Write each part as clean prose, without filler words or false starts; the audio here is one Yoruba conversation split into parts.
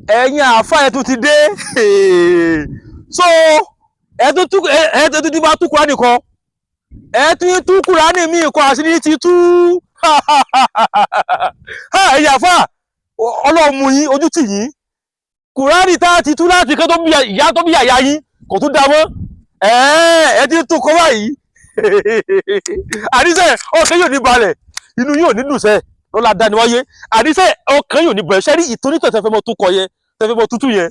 Ẹ̀yin àáfàá, ẹ̀ tún ti dé. So ẹ̀ tún ti bá tú Kùránì kan, ẹ̀ tún tú Kùránì míì kọ, àṣírí ti tú. Ẹ̀yin àáfàá, Ọlọ́run mú yín, ojú tì yín. Kùránì tá a ti tú láti kẹ́ tó bí ìyá tó bí àyà yín kò tún dá mọ́. Ẹ ti tún kọ báyìí. Àníṣe ọkàn yóò ní balẹ̀, inú yóò ní dùn sẹ́ lọ́la dániwáyé. Àníṣe ọkàn yóò ní balẹ̀. Ṣẹ́rí ìtónítọ̀ tẹ́fẹ́ mọ́ tún kọ yẹn, tẹ́fẹ́ mọ́ tútù yẹn,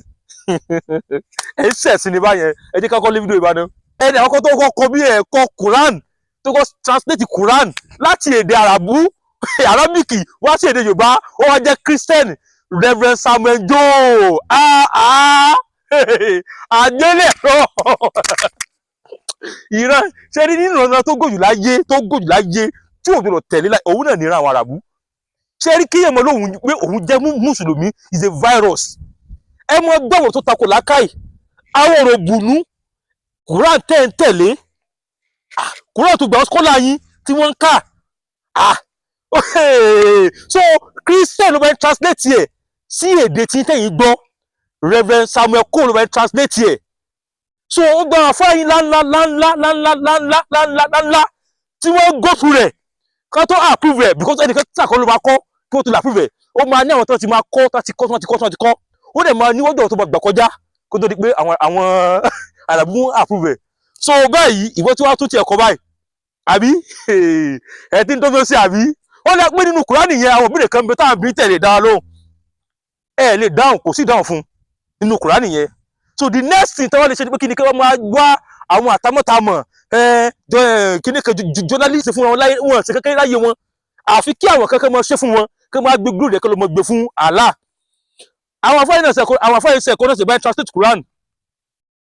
ẹ ń ṣẹ̀sìn ní báyẹn. Ẹ jẹ́ ká kọ́ lé fídíò ìbáná. Ẹni àkọ́kọ́ tó kọ́ kọ bí ẹ̀kọ́ Quran, tó kọ́ translate Quran láti èdè Arabu, Arabic, wá sí èdè Yorùbá, ó wá jẹ́ Christian, Reverend Samuel Joe. Ah ah, àgbélẹ̀rọ ìran ṣe ní nínú ọ̀nà tó gòjù láyé, tó gòjù láyé, tí òun gbọdọ̀ tẹ̀lé láyé, òun náà níran àwọn Àràbù. Ṣe rí kíyèmọ lóhun pé òun jẹ́ mùsùlùmí is a virus. Ẹ mọ gbọ́wọ́ tó takò lákàì, àwọn ọ̀rọ̀ bùnú. Quran tẹ́ ń tẹ̀lé, Quran tó gbà ọ́ scholar yín tí wọ́n ń kà. Ah, so Christian ló bá ń translate ẹ̀ sí èdè tí tẹ̀yìn gbọ́. Reverend Samuel Cole ló bá ń translate ẹ̀. So ó gba àfáàyín ńláńlá ńláńlá ńláńlá ńláńlá ńláńlá ńláńlá tí wọ́n go through rẹ̀ ká tó approve rẹ̀, because ẹnìkan tí àkọlù máa kọ́ kí wọ́n tó lè approve rẹ̀, ó máa ní àwọn tó ti máa kọ́, tó ti kọ́, tó ti kọ́, tó ti kọ́. Ó dẹ̀ máa ní wọ́n tó máa gbà kọjá kó tó di pé àwọn àràbù approve rẹ̀. So báyìí, ìwọ tí wàá tún tiẹ̀ kọ́ báyìí, àbí ẹ ti ń tó sí, àbí wọ́n lè pé nínú Kùránì yẹn, àwọn òbí kan bẹ táwọn bí tẹ̀lé dá lóhùn, ẹ lè dáhùn, kò sí dáhùn fún nínú Kùránì yẹn. So the next thing tí wọ́n lè ṣe ni pé kí ni kí wọ́n máa wá àwọn àtàmọ́tàmọ̀ ẹ kí ni kan journalist fún wọn láyé wọn ṣe kékeré láyé wọn, àfi kí àwọn kankan máa ṣe fún wọn, kí wọ́n máa gbé gbúrò rẹ̀, kí wọ́n máa gbé fún Allah. Àwọn afáyín náà sẹ́kọ̀ọ́, àwọn afáyín sẹ́kọ̀ọ́ náà ṣe báyìí translate Quran.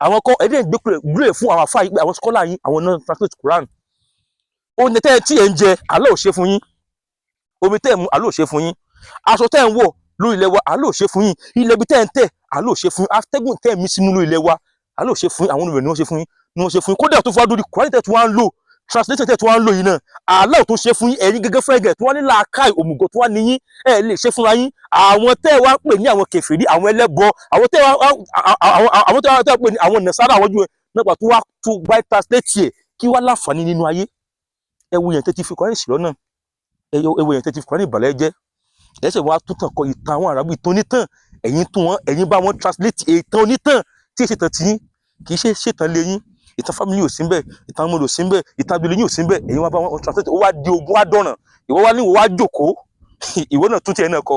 Àwọn kọ́ ẹ̀dẹ̀ gbé gbúrò fún àwọn afáyín pé àwọn scholar yín, àwọn náà translate Quran. Oúnjẹ tẹ́ ẹ tí ẹ ń jẹ, Allah ò ṣe fún yín. Omi tẹ́ ẹ mu, Allah ò ṣe fún yín. Aṣọ tẹ́ ẹ ń wọ̀ lórí ilẹ̀ wa, Allah ò ṣe fún yín. Ilẹ̀ ibi tẹ́ ẹ ń tẹ̀, Allah ò ṣe fún yín. Atẹ́gùn tẹ́ ẹ mí sínú lórí ilẹ̀ wa, Allah ò ṣe fún yín. Àwọn olùwẹ̀ ni wọ́n ṣe fún yín, ni wọ́n ṣe fún yín. Kódà tó fún wa lórí Quran tẹ́ tí wọ́n á ń lò, translation tẹ́ tí wọ́n á ń lò yìí náà, Allah ò tó ṣe fún yín. Ẹ̀yin gẹ́gẹ́ fún ẹgẹ̀ tí wọ́n ní làákàì òmùgọ̀ tí wọ́n ní yín, ẹ̀ lè ṣe fúnra yín. Àwọn tẹ́ ẹ wá pè ní àwọn kèfèrí, àwọn ẹlẹ́bọ, àwọn tẹ́ ẹ wá pè ní àwọn nàṣàrà, àwọn jù nípa tó wá tó bá translate ẹ̀, kí wá láǹfààní nínú ayé? Ẹ wo yẹn tẹ́ ti fi Quran sí lọ́nà, ẹ wo yẹn tẹ́ ti fi Quran ìbàlẹ̀ jẹ́. Ẹsẹ̀ wọn á tún tàn kọ ìtàn àwọn Àràbù, ìtàn onítàn. Ẹ̀yin tún wọn, ẹ̀yin bá wọn translate ìtàn onítàn tí èsì tàn tiyín, kì í ṣe ṣètàn lé yín. Ìtàn family ò sí ń bẹ̀, ìtàn ọmọdé ò sí ń bẹ̀, ìtàn abilé yín ò sí ń bẹ̀. Ẹ̀yin wá bá wọn translate, ó wá di ogun, wá dọ̀ràn. Ìwọ wá ní ìwọ wá jókòó, ìwọ náà tún tiẹ̀ náà kọ.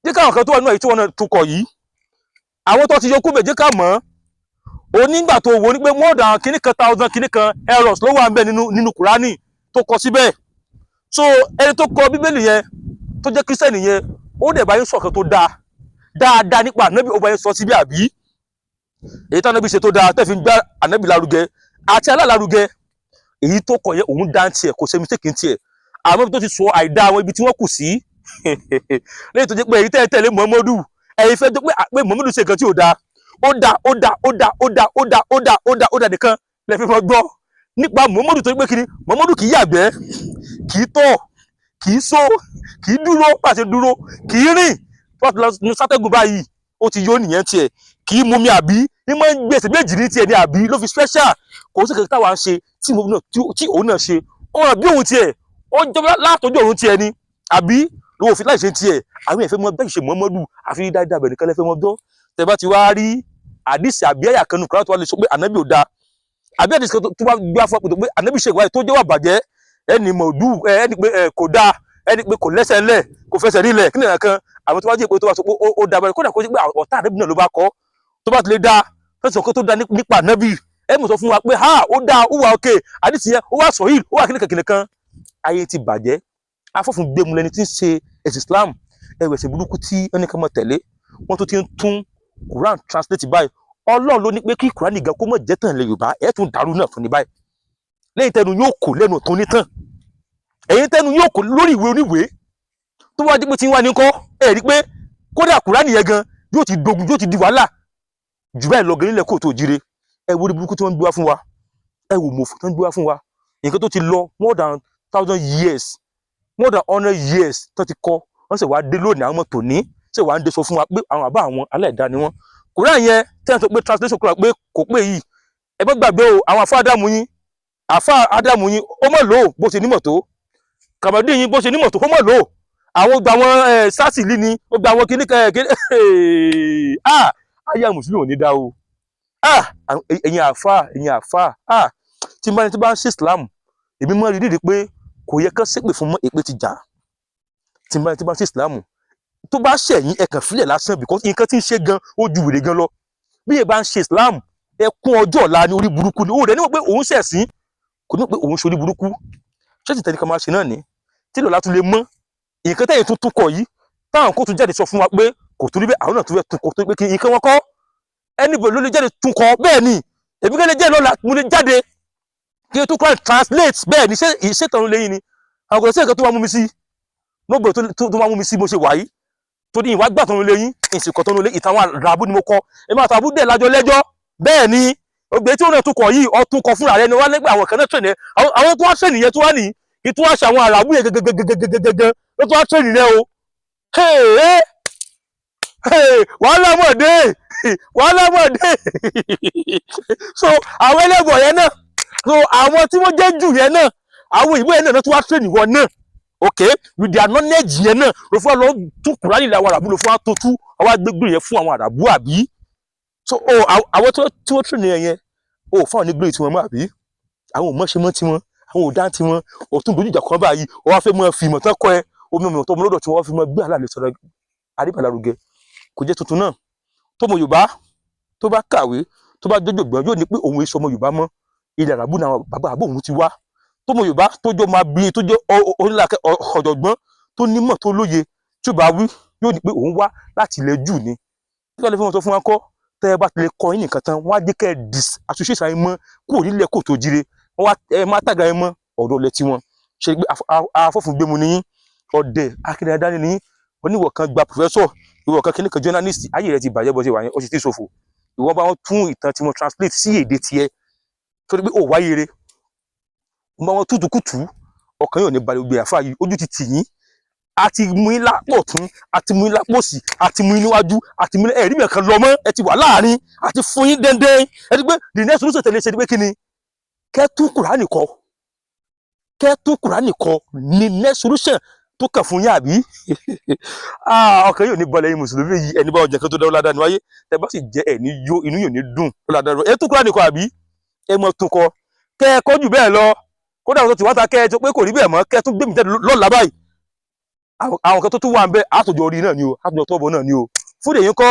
Jẹ́ káwọn kan tó wà nínú èyí tí wọ́n náà tún kọ yìí, àwọn tó ti yọ kú bẹ̀, jẹ́ ká mọ̀ ọ́. Onígbà tó wò ní pé more than kíní kan thousand kíní kan errors ló wà ń bẹ̀ nínú Kùránì tó kọ síbẹ̀. So ẹni tó kọ Bíbélì yẹn, tó jẹ́ Kírísítẹ́nì yẹn, ó dẹ̀ bá yín sọ̀kan tó dáa dáadáa nípa ànábì, ó bá yín sọ síbí, àbí èyí tí ànábì ṣe tó dáa, tẹ́ fi ń gbá ànábì lárugẹ àti alálárugẹ. Èyí tó kọ yẹn, òun dá ń tiẹ̀, kò ṣe mistake ń tiẹ̀. Àmọ́ ibi tó ti sọ àìdá, àwọn ibi tí wọ́n kù sí lẹ́yìn tó jẹ́ pé èyí tẹ́ tẹ̀lé Muhammadu, ẹ̀yin fẹ́ tó pé Muhammadu ṣe nǹkan tí ò dáa, ó dáa, ó dáa, ó dáa, ó dáa, ó dáa, ó dáa, ó dáa, ó dáa nìkan lẹ́fẹ̀ẹ́ fọ́ gbọ́ nípa Muhammadu. Tó pé kí ni Muhammadu? Kì í yàgbẹ́, kì í tọ̀, kì í só, kì í dúró pàṣẹ dúró, kì í rìn tó bá ti lọ ní sátẹ́gùn báyìí, ó ti yó nìyẹn tiẹ̀. Kì í mú mi, àbí ní máa ń gbèsè méjì ní tiẹ̀ ní, àbí ló fi special. Kò sí kankan táwa ń ṣe tí òun náà ṣe, ó ràn bí òun tiẹ̀, ó jọba látọjú òun tiẹ̀ ni, àbí lówó fi láì ṣe tiẹ̀. Àwọn èèyàn fẹ́ mọ bẹ́ẹ̀ ṣe Muhammadu, àfi dáadáa bẹ̀ nìkan lẹ́fẹ́ mọ́ gbọ́. Tẹ́ bá ti wá rí àdìsí àbí ẹ̀yà kan nù kúrò tó wá lè sọ pé ànábì ò dáa, àbí àdìsí kan tó wá gbé afọ pé ànábì ṣe ìwádìí tó jẹ́ wà bàjẹ́, ẹni mọ̀ọ́dù, ẹni pé kò dáa, ẹni pé kò lẹ́sẹ̀ ńlẹ̀, kò fẹsẹ̀ nílẹ̀, kí nìyẹn kan. Àwọn tó wá jẹ́ pé tó wá sọ pé ó dáa báyìí, kódà kó jẹ́ pé ọ̀tá ànábì náà ló bá kọ́, tó bá ti lè dáa, fẹsẹ̀ kan tó dáa nípa ànábì, ẹ mọ̀ sọ fún wa pé ha, ó dáa, ó wà òkè, àdìsí yẹn ó wà sọ̀hìn, ó wà kíníkan kíníkan. Ayé ti bàjẹ́. Afọ́fun gbẹmu lẹni tí ń ṣe ẹ̀sìn Islam. Ẹ̀wẹ̀ ẹ̀sìn burúkú tí ẹnì kan mọ̀ tẹ̀lé, wọ́n tún ti ń tún Quran translate báyìí. Ọlọ́run ló ní pé kí Quran gan kó mọ̀ jẹ́ tàn lè Yorùbá, ẹ̀ tún dàrú náà fún ní báyìí. Lẹ́yìn tẹnu yóò kò lẹ́nu tó ní tàn, ẹ̀yin tẹnu yóò kò lórí ìwé oníwèé tó wá dípò tí ń wá ní kọ́ ẹ̀ rí pé kódà Quran yẹn gan yóò ti dogun, yóò ti di wàhálà jù báyìí lọ gan nílẹ̀ kóòtù òjire. Ẹ wo ní burúkú tí wọ́n ń gbé wá fún wa, ẹ wò mọ̀fù tí wọ́n ń gbé wá fún wa. Nǹkan tó ti lọ more than thousand years, more than 100 years tó ti kọ, wọ́n sì wá dé lónìí, àwọn ọmọ tòní Ṣé wàá ń dé sọ fún wa pé àwọn àbá àwọn aláìdá ni wọ́n? Kùránì yẹn tẹ́lẹ̀ tó pé translation Kùránì pé kò pé yìí, ẹ bá gbàgbé o. Àwọn àfa Ádámù yín, àfa Ádámù yín, ó mọ̀ lò ó bó ṣe nímọ̀ tó. Kàmọ́dé yín, bó ṣe nímọ̀ tó, ó mọ̀ lò ó. Àwọn gba àwọn sásìlì ni ó gba àwọn kíní kan kíní. Ah, ayé àwọn mùsùlùmí ò ní dá o. Ah, ẹ̀yin àfa, ẹ̀yin àfa, ah, tí n bá ní tí bá ń ṣe Islam, èmi mọ̀ rí rí pé kò yẹ kán ṣépè fún mọ́, èpè ti jà. Tí n bá ní tí bá ń ṣe Islam, tó bá ṣẹ̀yìn, ẹ kàn fílẹ̀ lásán, because nǹkan tí ń ṣe gan, ó ju wèrè gan lọ. Bí yẹn bá ń ṣe Islam, ẹkún ọjọ́ ọ̀la ni. Orí burúkú ni ó rẹ̀ níwọ̀n pé òun ṣẹ̀sín, kò ní pé òun ṣe orí burúkú. Ṣé ti tẹ̀lé kan máa ṣe náà ní tí lọ́la tún lè mọ́ nǹkan tẹ̀yìn tún tún kọ yìí, táwọn kó tún jáde sọ fún wa pé kò tún rí bẹ́ẹ̀, àwọn náà tún fẹ́ tún kọ tó pé kí nǹkan wọn kọ́. Anybody ló lè jáde tún kọ. Bẹ́ẹ̀ ni èmi kẹ́ lè jẹ́ lọ́la, mo lè jáde kí n tún kọ́ translate. Bẹ́ẹ̀ ni. Ṣé ìṣètò lẹ́yìn ni àwọn kò sí nǹkan tó wá mú mi sí nọ́gbọ̀n tó wá mú mi sí mo ṣe wà yìí, torí ìwà gbà tó ń léyìn ìsìnkọ̀ tó ń lé ìtàn àwọn àràbù ni mo kọ. Èmi àtàbù dẹ̀ lájọ lẹ́jọ́. Bẹ́ẹ̀ ni ògbé tí ó náà tún kọ yìí, ọtún kọ fúnra rẹ ni wọ́n lẹ́gbẹ̀ẹ́ àwọn kan náà tẹ̀lé àwọn tó wá tẹ̀lé yẹn tó wá nìyí kí tó wá ṣe àwọn àràbù yẹn gẹ́gẹ́gẹ́gẹ́gẹ́gẹ́ ló tó wá tẹ̀lé rẹ o. Wàhálà mọ̀ dé, wàhálà mọ̀ dé. So àwọn ẹlẹ́bọ̀ yẹn náà, so àwọn tí wọ́n jẹ́ jù yẹn náà, àwọn òyìnbó yẹn náà tó wá tẹ̀lé wọn náà, okay, with their knowledge yẹn náà ló fún wa lọ tún Kùránì ilẹ̀ àwọn àràbù, ló fún wa tó tú àwọn agbègbè yẹn fún àwọn àràbù, àbí? So o àwọn tí wọ́n tún nìyẹn yẹn o fún àwọn nígbèrè tí wọ́n mọ̀, àbí àwọn ò mọ̀ṣẹ́ mọ́ tiwọn, àwọn ò dá tiwọn. O tún dojú ìjà kan báyìí, o wá fẹ́ mọ fi ìmọ̀ tán kọ́ ẹ, omi ìmọ̀ tó mọ lọ́dọ̀ tí wọ́n fi mọ gbé àlàlẹ́ sọ̀rọ̀ àríbàlárugẹ. Kò jẹ́ tuntun náà. Tó mọ Yorùbá tó bá kàwé, tó bá jójògbọ́n, yóò ní pé òun èso ọmọ Yorùbá mọ́, ilẹ̀ àràbù náà bàbá àbó òun ti wá. Tó mọ Yorùbá tó jọ máa bí, tó jẹ́ onílàkẹ́ ọ̀jọ̀gbọ́n tó nímọ̀, tó lóye, tí ó bá wí, yóò ní pé òun wá láti ilẹ̀ jù ni. Kí ló lè fún wọn tó fún wa kọ́? Tẹ́ ẹ bá ti lè kọ́ yín nìkan tán, wọ́n á jẹ́ kẹ́ ẹ disassociate ara yín mọ́ kúrò nílẹ̀ kò tó jíire. Wọ́n wá ẹ má tàgà yín mọ́ ọ̀dọ̀ ilẹ̀ tiwọn. Ṣe pé afọ́fúngbẹ́mu ni yín, ọ̀dẹ̀ akíndé ni yín. Oníwọ̀ kan gba professor, ìwọ̀ kan kíní kan journalist, ayé rẹ ti bàjẹ́ bó ṣe wà yẹn, ó sì ti ṣòfò. Ìwọ bá wọn tún ìtàn tí wọn translate sí èdè tiẹ̀ torí pé ó wáyé rẹ, wọ́n bá wọn tútù kùtù, ọkàn yóò ní balẹ̀. Gbé àfa yìí, ojú ti tì yín. A ti mú yín lápò tún, a ti mú yín lápò sí, a ti mú yín níwájú, a ti mú yín ẹ̀rí mẹ̀kan lọ mọ́. Ẹ ti wà láàrin, a ti fún yín dẹ́ndẹ́n. Ẹ ti pé the next solution tẹ̀lé ṣe ni pé kí ni? Kẹ́ tún Kùránì kọ, kẹ́ tún Kùránì kọ ni next solution tó kàn fún yín, àbí? Ọkàn yóò ní balẹ̀ yín. Mùsùlùmí yìí, ẹni bá ọjà kan tó dáwọ́ ládàá níwáyé, tẹ bá sì jẹ́ ẹ̀ ní yó, inú yóò ní dùn ládàá. Ẹ tún Kùránì kọ, àbí ẹ mọ̀ tún kọ, kẹ́ ẹ kọ́ jù bẹ́ẹ̀ lọ. Kódà tó ti wá ta, kẹ́ ẹ tó pé kò rí bẹ́ẹ̀ mọ́, kẹ́ ẹ tún gbé mi jáde lọ́la báyìí. Àwọn kan tó tún wà ń bẹ, àtòjọ orí náà ni o, àtòjọ tọ́bọ̀ náà ni o. Fún èyí kọ́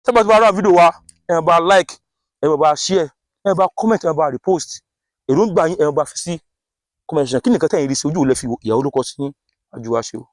sábà tí wàá rà fídíò wa, ẹ bá like, ẹ bá share, ẹ bá comment, ẹ bá repost. Èròǹgbà yín, ẹ bá fi sí comment section. Kí nìkan tẹ̀yìn rí sí ojú ò lẹ́ fi ìyàwó ló kọ sí yín àjùwà ṣe o.